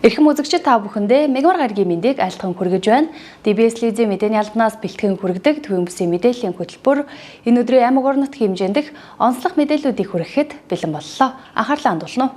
Эрхэм үзэгчид та бүхэндээ Мегмар гарагийн мэндийг айлтган хүргэж байна. DBS телевизийн мэдээний албанаас бэлтгэн хүргэдэг Төвийн бүсийн мэдээллийн хөтөлбөр энэ өдрийн аймаг орон нутгийн хэмжээнд дэх онцлог мэдээллүүдийг хүргэхэд бэлэн боллоо. Анхаарлаа хандуулна уу?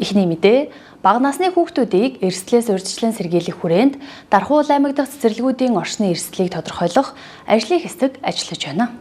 Эхний мэдээ бага насны хүүхдүүдийг эрсдлээс урьдчилан сэргийлэх хүрээнд Дархуул аймаг дахь цэцэрлэгүүдийн орчны эрсдлийг тодорхойлох ажлын хэсэг ажиллаж байна.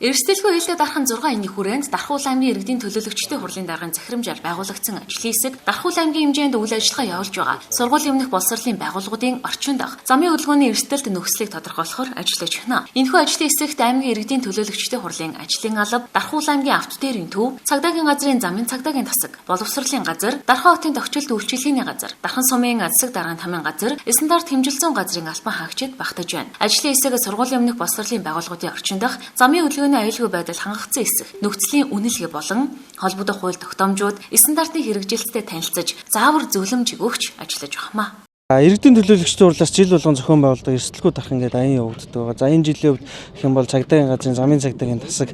Эрсдэлгүй хилтэй дархан 6 энийн хүрээнд Дархуул аймгийн иргэдийн төлөөлөгчдийн хурлын даргын захирамжаар байгуулагдсан ажлын хэсэг Дархуул аймгийн хэмжээнд үйл ажиллагаа явуулж байгаа. Сургуулийн өмнөх боловсролын байгууллагуудын орчин дах замын хөдөлгөөний эрсдэлт нөхцөлийг тодорхойлохоор ажиллаж байна. Энэхүү ажлын хэсэгт аймгийн иргэдийн төлөөлөгчдийн хурлын ажлын алба, Дархуул аймгийн автотэрийн төв, цагдаагийн газрын замын цагдаагийн тасаг, боловсролын газар, Дархан хотын тохиолдолд үйлчилгээний газар, Дархан сумын засаг даргын тамын газар, стандарт хэмжилзүүн газрын албан хаагчид багтаж байна. Ажлын хэсэг сургуулийн өмнөх боловсролын байгууллагуудын орчин дах замын хөдөлгөөний аюулгүй байдал хангагдсан эсэх, нөхцөлийн үнэлгээ болон холбогдох хууль тогтоомжууд, стандартын хэрэгжилттэй танилцаж, заавар зөвлөмж өгч ажиллаж байна. Иргэдийн төлөөлөгчдийн хурлаас жил болгон зохион байгуулдаг эрсдэлгүй дархан гэдэг аян явагддаг байгаа. За энэ жилийн хувьд гэх юм бол цагдаагийн газрын замын цагдаагийн тасаг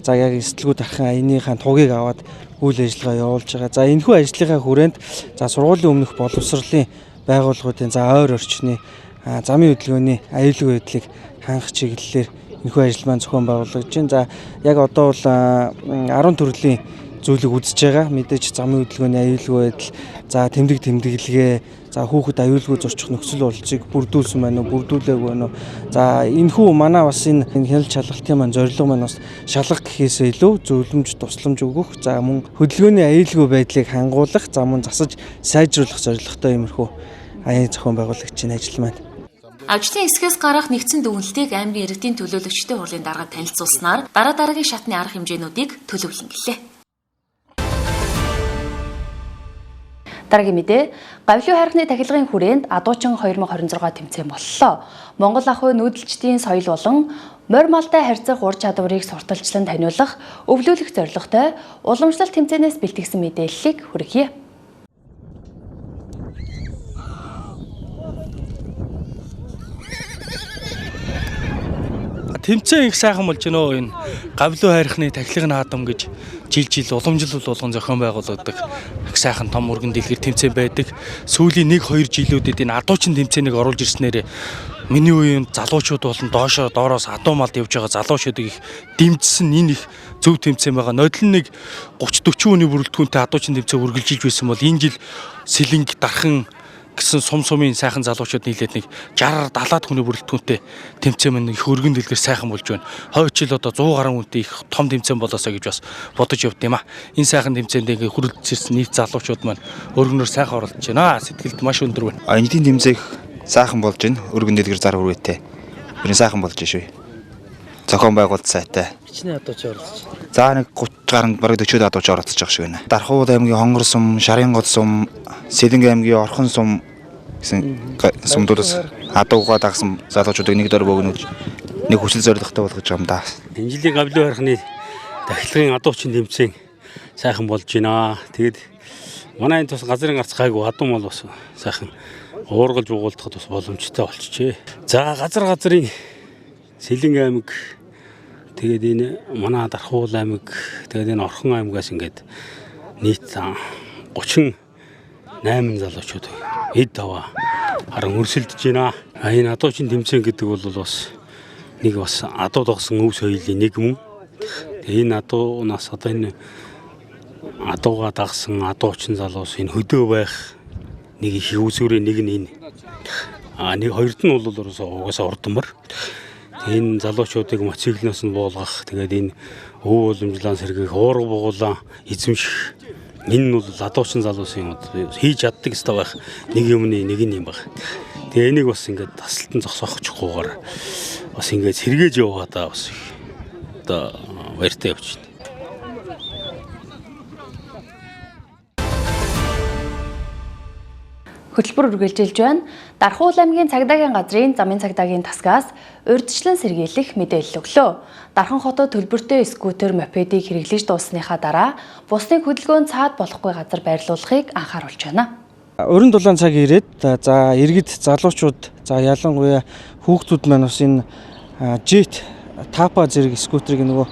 за яг эрсдэлгүй дархан аяныхаа тугийг аваад үйл ажиллагаа явуулж байгаа. За энэхүү ажлынхаа хүрээнд за сургуулийн өмнөх боловсролын байгууллагуудын за ойр орчны замын хөдөлгөөний аюулгүй байдлыг хангах чиглэлээр энэхүү ажил маань зохион байгуулагдаж байна. За яг одоо бол 10 төрлийн зүйлийг үзэж байгаа. Мэдээж замын хөдөлгөөний аюулгүй байдал, за тэмдэг тэмдэглэгээ, за хүүхэд аюулгүй зорчих нөхцөл бололцыг бүрдүүлсэн байна уу, бүрдүүлээгүй байна уу. За энэхүү манай бас энэ хяналт шалгалтын маань зорилго маань бас шалгах гэхээсээ илүү зөвлөмж, тусламж өгөх, за мөн хөдөлгөөний аюулгүй байдлыг хангуулах, за мөн засаж сайжруулах зорилготой иймэрхүү аян зохион байгуулагчийн ажил маань. Ажлын хэсгээс гарах нэгдсэн дүгнэлтийг аймгийн иргэдийн төлөөлөгчдийн хурлын даргад танилцуулснаар дараа дараагийн шатны арга хэмжээнүүдийг төлөвлөн гэлээ. Дараагийн мэдээ гавлын хайрхны тахилгын хүрээнд Адуучин 2026 тэмцээн боллоо. Монгол ахуй нүүдэлчдийн соёл болон морь малтай харьцах ур чадварыг сурталчлан таниулах, өвлүүлэх зорилготой уламжлалт тэмцээнээс бэлтгэсэн мэдээллийг хүргье. Тэмцээн их сайхан болж байна өө энэ гавлын хайрхны тахилгын наадам гэж жил жил уламжлал болгон зохион байгуулагддаг их сайхан том өргөн дэлгэр тэмцээн байдаг. Сүүлийн 1-2 жилүүдэд энэ адуучин тэмцээнийг оруулж ирснээр миний үеийн залуучууд болон доошоо доороос адуу малд явж байгаа залуучуудыг их дэмжсэн энэ их зөв тэмцээн байгаа. Нодол нэг 30 40 хүний бүрэлдэхүүнтэй адуучин тэмцээн үргэлжилж байсан бол энэ жил сэлэнг дархан гэсэн сум сумын сайхан залуучууд нийлээд нэг 60 70 хүний бүрэлдэхүүнтэй тэмцээн мань их өргөн дэлгэр сайхан болж байна. Хойч жил одоо 100 гаруй хүнтэй их том тэмцээн болоосаа гэж бас бодож явд юм а. Энэ сайхан тэмцээнд ингээ хүрэлцэрсэн нийт залуучууд маань өргөнөөр сайхан оролцож байна. Сэтгэлд маш өндөр байна. Энэ тэмцээн их сайхан болж байна. Өргөн дэлгэр зар хүрээтэй. Ер нь сайхан болж байна шүү. Зохион байгуулалт сайтай. Хичнээн адууч оролцож байна. За нэг 30 гаруй бараг 40 адууч оролцож байгаа шиг байна. Дархуул аймгийн Хонгор сум, Шарын гол сум, Сэлэнг аймгийн Орхон сум гэсэн сумдуудаас адуугаа дагсан залуучуудыг нэг дор бөөгнүүлж нэг хүсэл зорилготой болгож байгаа юм да. Энэ жилийн гавлын хайрхны тахилгын адуучин тэмцээн сайхан болж байна. Тэгээд манай энэ тус газрын гарц гайгүй адуу мал бас сайхан уургалж угуулдахад бас боломжтой болчихжээ. За газар газрын Сэлэнг аймаг, тэгээд энэ манай Дархуул аймаг, тэгээд энэ Орхон аймагаас ингээд нийт 38 залуучууд эд таваа харан өрсөлдөж байна. Энэ адуучин тэмцээн гэдэг бол бас нэг бас адуу догсон өв соёлын нэг мөн. Тэгээ энэ адуунаас одоо энэ адууга дагсан адуучин залуус энэ хөдөө байх нэг их үүсвэрийн нэг нь энэ. Нэг хоёрт нь бол угаасаа урдмар. Энэ залуучуудыг мотоциклнаас нь буулгах, тэгээд энэ өв уламжлалаа сэргээх, уурга бугуулаа эзэмших энэ нь бол адуучин залуусын хийж чаддаг ёстой байх нэг юмны нэг нь юм баг. Тэгээ энийг бас ингээд тасалтан зогсоохчихгүйгээр бас ингээд сэргээж яваадаа бас одоо баяртай явж байна. Хөтөлбөр үргэлжилж байна. Дархуул аймгийн цагдаагийн газрын замын цагдаагийн тасгаас урьдчилан сэргийлэх мэдээлэл өглөө. Дархан хотод төлбөртэй скутер, мопедийг хэрэглэж дууссаныхаа дараа бусдын хөдөлгөөн цаад болохгүй газар байрлуулахыг анхааруулж байна. Өрн дулаан цаг ирээд за иргэд залуучууд за ялангуяа хүүхдүүд маань бас энэ жет тапа зэрэг скутерийг нөгөө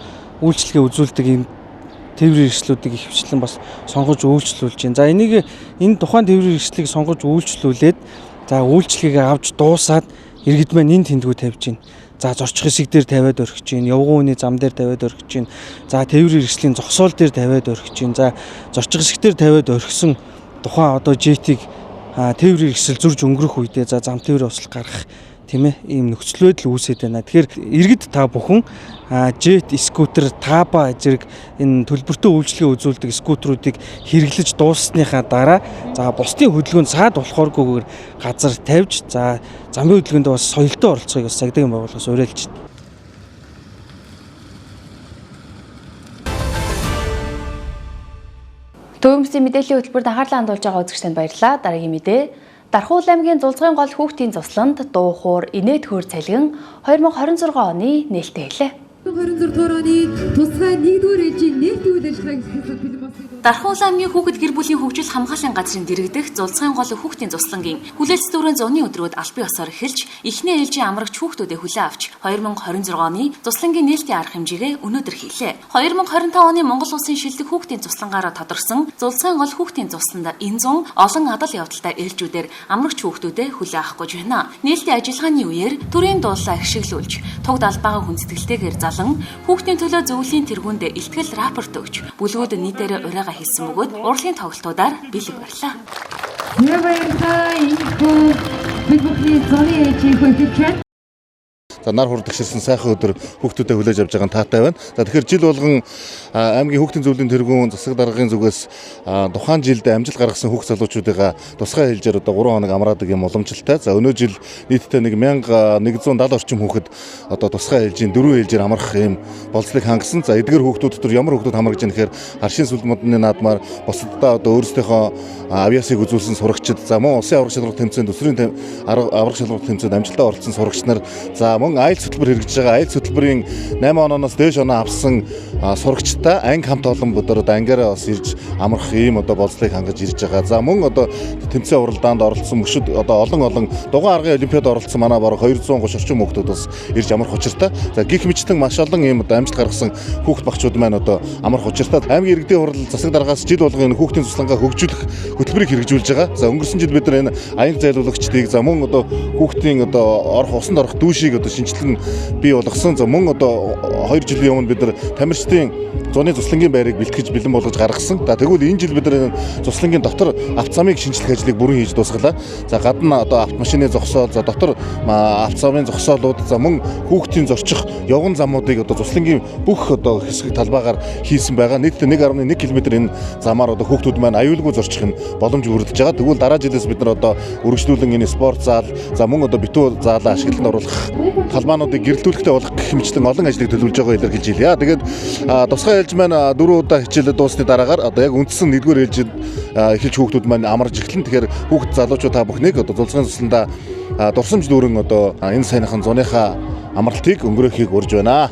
үйлчлэгээ үзүүлдэг юм тээврийн хэрэгслүүдийг ихэвчлэн бас сонгож үйлчлүүлж байна. За энийг энэ тухайн тээврийн хэрэгслийг сонгож үйлчлүүлээд за үйлчлэгийг авч дуусаад иргэд маань энэ тэндгүү тавьж байна. За зорчих хэсэг дээр тавиад орхиж байна. Явган үний зам дээр тавиад орхиж байна. За тээврийн хэрэгслийн зогсоол дээр тавиад орхиж байна. За зорчих хэсэг дээр тавиад орхисон тухайн одоо жетийг тээврийн хэрэгсэл зурж өнгөрөх үедээ за зам тээврийн осол гаргах тийм ийм нөхцөл байдал үүсээд байна. Тэгэхээр иргэд та бүхэн жет, скутер, таба зэрэг энэ төлбөртэй үйлчилгээ үзүүлдэг скутерүүдийг хэрэглэж дууссаныхаа дараа за бусдын хөдөлгөөнд саад болохооргүйгээр газар тавьж за замын хөдөлгөөнд бас соёлтой оролцохыг бас цагдаагийн байгууллагаас уриалж байна. Төвөмсийн мэдээллийн хөтөлбөрт анхаарлаа хандуулж байгаа үзэгч танд баярлалаа. Дараагийн мэдээ Дархуул аймгийн Зулцгын гол хүүхдийн цусланд дуу хуур инээд хөөр цалгин 2026 оны нээлттэй хэлээ. 2026 дугаар оны тусгай 1-р ээлжийн нээлттэй үйл ажиллагааг эхлүүлэх бэлэн болсон. Дархуул аймгийн хүүхэд гэр бүлийн хөгжил хамгааллын газрын дэргэдэх Зулцгын гол хүүхдийн цуслангийн хүлээлт дүүрэн зуны өдрүүд албан ёсоор эхэлж эхний ээлжийн амрагч хүүхдүүдэд хүлээн авч 2026 оны цуслангийн нээлтийн арга хэмжээгээ өнөөдөр хийлээ. 2025 оны Монгол улсын шилдэг хүүхдийн цуслангаараа тодорсон Зулцгын гол хүүхдийн цусланд энэ зун олон адал явдалтай ээлжүүдээр амрагч хүүхдүүдэд хүлээн авах гэж байна. Нээлтийн ажиллагааны үеэр төрийн дуулаа хишиглүүлж, туг далбаагаа хүндэтгэлтэйгээр залан хүүхдийн төлөө зөвлөлийн тэргуунд илтгэл рапорт өгч, бүлгүүд нийтээрээ урайгаа хийсэн бөгөөд урлагийн тоглолтуудаар бэлэг барьлаа. Баярлалаа. Энэхүү бид бүхний зуны ээлжийг хүргэж байна. За нар хурд тэгшэрсэн сайхан өдөр хүүхдүүдэд хүлээж авч байгаа нь таатай байна. За тэгэхээр жил болгон аймгийн хүүхдийн зөвлөлийн тэргүүн засаг даргын зүгээс тухайн жилд амжилт гаргасан хүүхд залуучуудыгаа тусгай хэлжээр одоо 3 хоног амраадаг юм уламжлалтай. За өнөө жил нийтдээ 1170 орчим хүүхэд одоо тусгай хэлжийн 4 хэлжээр амрах юм болцлыг хангасан. За эдгээр хүүхдүүд дотор ямар хүүхдүүд хамрагж байгаа нэхэр Харшийн сүлд модны наадмаар бусаддаа одоо өөрсдийнхөө авьяасыг үзүүлсэн сурагчид, за мөн улсын аварга шалралт тэмцээнд өсвөрийн аварга шалралт тэмцээнд амжилттай оролцсон сурагч нар, за мөн IELTS хөтөлбөр хэрэгжиж байгаа. IELTS хөтөлбөрийн 8 ононоос дээш оноо авсан сурагчтай анги хамт олон бодороо ангиараа бас ирж амрах ийм одоо болцлыг хангаж ирж байгаа. За мөн одоо тэмцээн уралдаанд оролцсон мөшөд одоо олон дугаан аргын олимпиад оролцсон манай бараг 230 орчим хүүхдүүд бас ирж амрах учиртай. За гих мэтчилэн маш олон ийм одоо амжилт гаргасан хүүхд багчууд маань одоо амрах учиртай. Аймгийн иргэдийн хурал засаг даргаас жил болгон энэ хүүхдийн цуслангаа хөгжүүлэх хөтөлбөрийг хэрэгжүүлж байгаа. За өнгөрсөн жил бид нар энэ аян зайлуулагчдыг за мөн одоо хүүхдийн одоо орох усанд орох дүүшийг одоо шинжилэн бий болгосон. За мөн одоо 2 жилийн өмнө бид нар тамирчдын зуны цуслангийн байрыг бэлтгэж бэлэн болгож гаргасан. За тэгвэл энэ жил бид нар цуслангийн дотор авто замыг шинжлэх ажлыг бүрэн хийж дуусгалаа. За гадна одоо автомашины зогсоол, за дотор авто замын зогсоолууд, за мөн хүүхдийн зорчих явган замуудыг одоо цуслангийн бүх одоо хэсэг талбайгаар хийсэн байгаа. Нийтдээ 1.1 км энэ замаар одоо хүүхдүүд маань аюулгүй зорчих нь боломж бүрдэж байгаа. Тэгвэл дараа жилээс бид нар одоо үргэлжлүүлэн энэ спорт зал, за мөн одоо битүү заалаа ашиглалтанд оруулах талбаануудыг гэрэлтүүлэхтэй болох гэх мэтчлэн олон ажлыг төлөвлөж байгаа илэрхийлж хэлье. Тэгээд тусгай ээлж маань 4 удаа хичээлээ дууссаны дараагаар одоо яг үндсэн 1-р ээлжид эхэлж хүүхдүүд маань амарч эхэлнэ. Тэгэхээр хүүхд залуучууд та бүхнийг одоо Зулцгын цусландаа дурсамж дүүрэн одоо энэ саяныхан зуныхаа амралтыг өнгөрөөхийг урьж байна.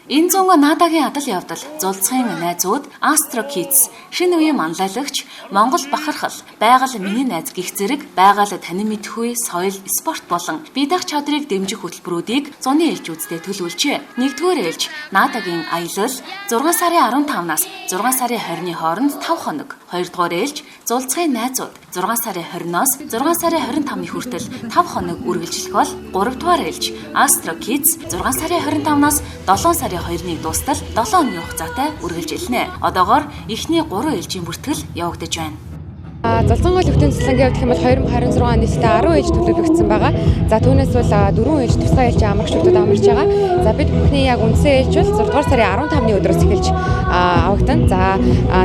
Энэ зун Наадагийн адал явдал, Зулцгын найзууд, Astro Kids, шинэ үеийн манлайлагч, Монгол бахархал, байгаль миний найз гих зэрэг байгаль танин мэдхүй, соёл, спорт болон бие даах чадрыг дэмжих хөтөлбөрүүдийг зуны ээлжүүдтэй төлөвлөжээ. 1-р ээлж Наадагийн аялал 6 сарын 15-наас 6 сарын 20-ны хооронд 5 хоног. 2-р ээлж Зулцгын найзууд 6 сарын 20-ноос 6 сарын 25-ны хүртэл 5 хоног үргэлжлэх бол 3-р ээлж Astro Kids 6 сарын 25-наас 7 сарын 2-ыг дуустал 7 хоногийн хугацаатай үргэлжилнэ. Одоогоор эхний 3 ээлжийн бүртгэл явагдаж байна. Зулцгын гол хүүхдийн цуслангийн хувьд гэх юм бол 2026 оны нийтдээ 10 ээлж төлөвлөгдсөн байгаа. За түүнээс бол 4 ээлж тусгай ээлжийн амрагч хүүхдүүд амарч байгаа. За бид бүхний яг үндсэн ээлж бол 6 дугаар сарын 15-ны өдрөөс эхэлж авагдана. За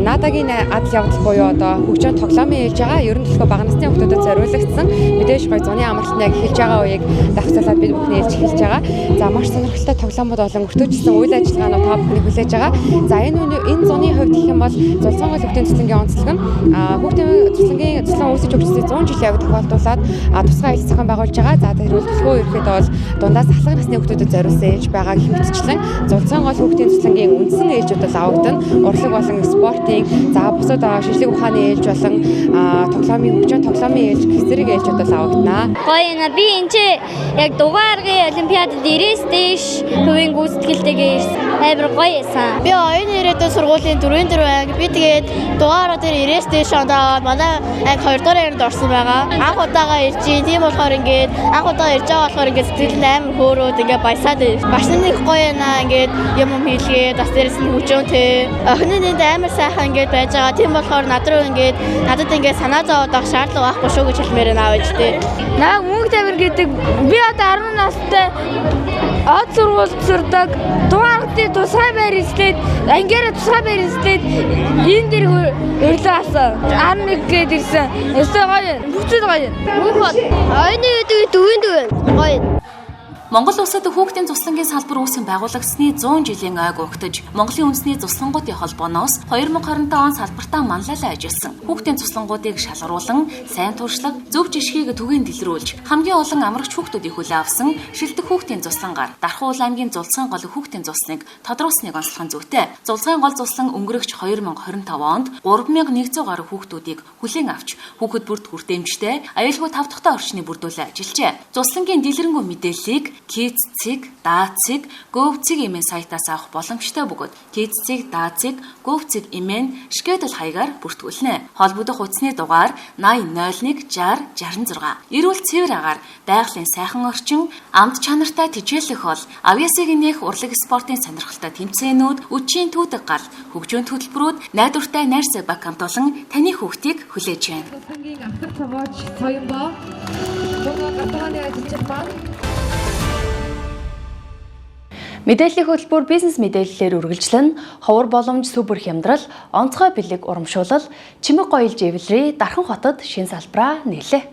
Наадагийн адал явдал буюу одоо хөгжөөн тоглоомын ээлж байгаа. Ер нь төлхөө бага насны хүүхдүүдэд зориулагдсан мэдээж гой зуны амралт нь яг эхэлж байгаа үеийг давхцуулаад бид бүхний ээлж эхэлж байгаа. За маш сонирхолтой тоглоомууд болон өртөөжсөн үйл ажиллагаанууд та бүхний хүлээж байгаа. За энэ зуны хувьд гэх юм бол Зулцгын гол хүүхдийн цуслангийн онцлог нь хүүхдийн цуслангийн цуслан үүсэж хөгжсөний 100 жилийн аяг тохиолдуулаад тусгай ээлж зохион байгуулж байгаа. За тэрвэл төлхөө ерөөхдөө бол дундаас ахлах насны хүүхдүүдэд зориулсан ээлж байгаа гэх мэтчлэн зулцхан гол хүүхдийн цуслангийн үндсэн ээлжүүд бол авагдана. Урлаг болон спортын, за бусад шинжлэх ухааны ээлж болон тоглоомын хөгжин тоглоомын ээлж гэх зэрэг ээлжүүд бол авагдана. Гоё юм. Би энэ чи яг дугааргийн олимпиадад 90-ээс дээш хувийн гүйцэтгэлтэйгээ ирсэн. Амар гоё байсан. Би оюун ирээдүйн сургуулийн 4-4 анги. Би тэгээд дугаараа дээр 90-ээс дээш ондоо аваад манай анги 2 дугаар ангид орсон байгаа. Анх удаага ирж чинь. Тийм болохоор ингээд анх удаа ирж байгаа болохоор ингээд сэтгэл нь амар хөөрөөд ингээд баясаад байна. Багш нар их гоё юм аа. Ингээд юм хийлгээд бас дээрэс нь хөгжөөнтэй. Охины нэнд амар сайхан ингээд байж байгаа. Тийм болохоор над руу ингээд надад ингээд санаа зовоод авах шаардлага байхгүй шүү гэж хэлмээр байна аав ээжтэй. Наа мөнгө тамир гэдэг би одоо 10 настай од сургуульд сурдаг. Дугаартай тусгай байр эзлээд ангиараа тусгай байр эзлээд энэ дэр өрлөө авсан. 11 гээд ирсэн. Өстой гоё. Бүгд гоё. Мөнх бод. Оюуны гэдэг 4-4 гоё. Монгол улсад хүүхдийн цуслангийн салбар үүсгэн байгуулагдсны 100 жилийн ойг угтаж, Монголын үндэсний цуслангуудын холбооноос 2025 он салбартаа манлайлан ажилласан. Хүүхдийн цуслангуудыг шалгаруулан, сайн туршлага, зөв жишгийг түгээн дэлгэрүүлж, хамгийн олон амрагч хүүхдүүдийг хүлээн авсан шилдэг хүүхдийн цуслангаар Дархан уул аймгийн Зулцхан гол хүүхдийн цусланыг тодруулсныг онцлох нь зүйтэй. Зулцхан гол цуслан өнгөрөгч 2025 онд 3100 гаруй хүүхдүүдийг хүлээн авч, хүүхэд бүрт хүртээмжтэй, аюулгүй тав дахьтай орчныг бүрдүүлэн ажиллажээ. Цуслангийн дэлгэрэнгүй мэдээллийг Kids.cig, Da.cig, Gov.cig имэн сайтаас авах боломжтой бөгөөд Kids.cig, Da.cig, Gov.cig имэн schedule хаягаар бүртгүүлнэ. Холбогдох утасны дугаар 80 01 60 66. Эрүүл цэвэр агаар, байгалийн сайхан орчин, амт чанартай тижээлэх бол авьяасыг нээх урлаг спортын сонирхолтой тэмцээнүүд, үдшийн түүдэг гал, хөгжөөн төлбөрүүд, найдвартай найрсаг баг хамт олон таны хүүхдийг хүлээж байна. Мэдээллийн хөтөлбөр бизнес мэдээллээр үргэлжлэн ховор боломж супер хямдрал, онцгой бэлэг урамшуулал, чимэг гоёл живлэрий Дархан хотод шин салбараа нээлээ.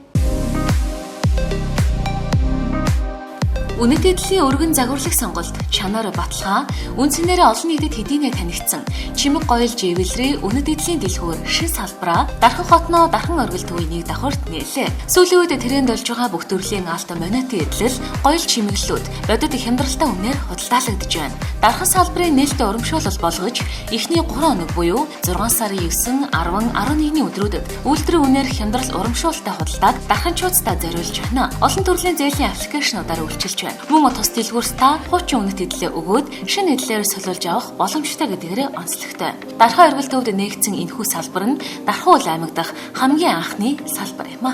Үнэт эдлийн өргөн загварлаг сонголт, чанар баталгаа, үн цэнээрээ олон нийтэд хэдийнэ танигдсан чимэг гоёл живлэрий үнэт эдлийн дэлгүүр шин салбараа Дархан хотноо Дархан оргил төвийн нэг давхарт нээлээ. Сүүлийн үед тренд болж байгаа бүх төрлийн алт монетын эдлэл, гоёл чимэглэлүүд бодит хямдралтай үнээр худалдаалагдаж байна. Дархан салбарын нээлттэй урамшуулал болгож эхний 3 хоног буюу 6 сарын 9, 10, 11-ний өдрүүдэд үйлдвэрийн үнээр хямдрал урамшуулалтай худалдааг дарханчуудтай зориулж байна. Олон төрлийн зээлийн аппликейшнуудаар үйлчилж байна. Мөн тус дэлгүүрт та хуучин үнэт эдлээ өгөөд шинэ эдлээр солиулж авах боломжтой гэдгээрээ онцлогтой. Дархан оргил төвд нээгдсэн энэхүү салбар нь Дархан уул аймаг дахь хамгийн анхны салбар юм а.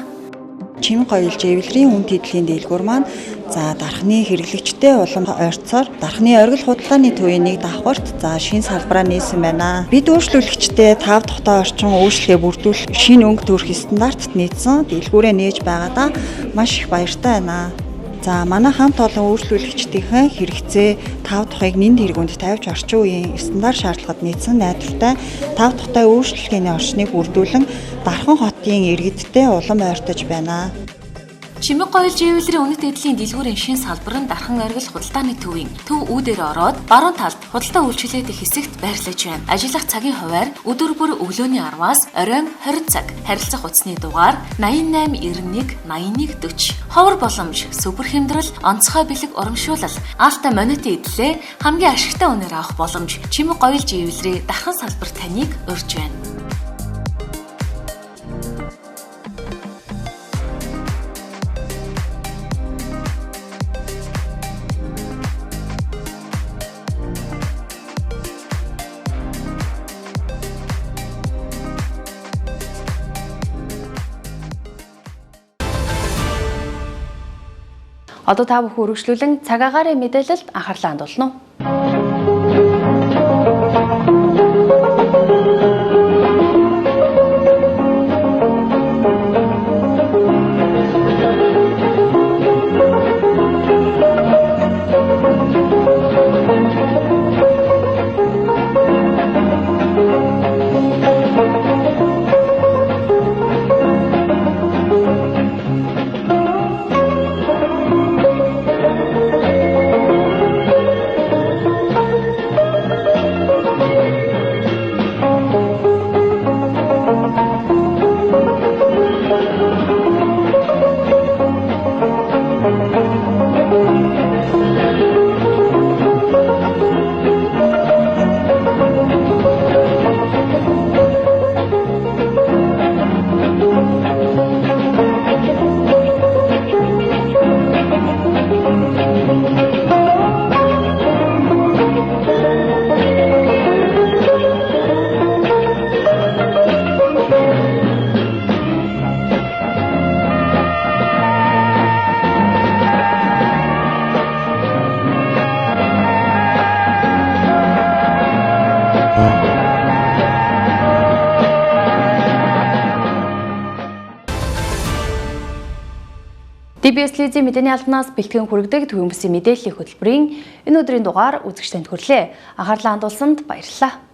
Чимэг гоёл живлэрийн үнэт эдлийн дэлгүүр маань за дархны хэрэглэгчтэй улам ойрцоор дархны оргил худалдааны төвийн нэг давхарт за шинэ салбараа нээсэн байна. Бид үйлчлүүлэгчтэй 5 дахьтай орчин үйлчлэгээ бүрдүүлэх шинэ өнгө төрх стандартт нийцсэн дэлгүүрээ нээж байгаадаа маш их баяртай байна. За манай хамт олон үйлчлүүлэгчдийнхээ хэрэгцээ 5 дахьыг нэн тэргуунд тавьж орчин үеийн стандарт шаардлагад нийцсэн найдвартай 5 дахьтай үйлчлэгээний орчныг бүрдүүлэн Дархан хотын иргэдтэй улам ойртож байна. Чимэг гоёл живлэрийн үнэт эдлийн дэлгүүрийн шин салбар нь Дархан оргил худалдааны төвийн төв үүдээр ороод баруун талд худалдаа үйлчилгээтэй хэсэгт байрлаж байна. Ажиллах цагийн хуваар өдөр бүр өглөөний 10-аас оройн 20 цаг. Харилцах утасны дугаар 88 91 81 40. Ховор боломж, супер хямдрал, онцгой бэлэг урамшуулал, алта монетын эдлээ хамгийн ашигтай үнээр авах боломж. Чимэг гоёл живлэрийн Дархан салбар таныг урьж байна. Одоо та бүхэн үргэлжлүүлэн цаг агаарын мэдээлэлд анхаарлаа хандуулна уу? DBS телевизийн мэдээний албанаас бэлтгэн хүргэдэг Төвийн бүсийн мэдээллийн хөтөлбөрийн энэ өдрийн дугаар үзэгч танд хүрлээ. Анхаарлаа хандуулсанд баярлалаа.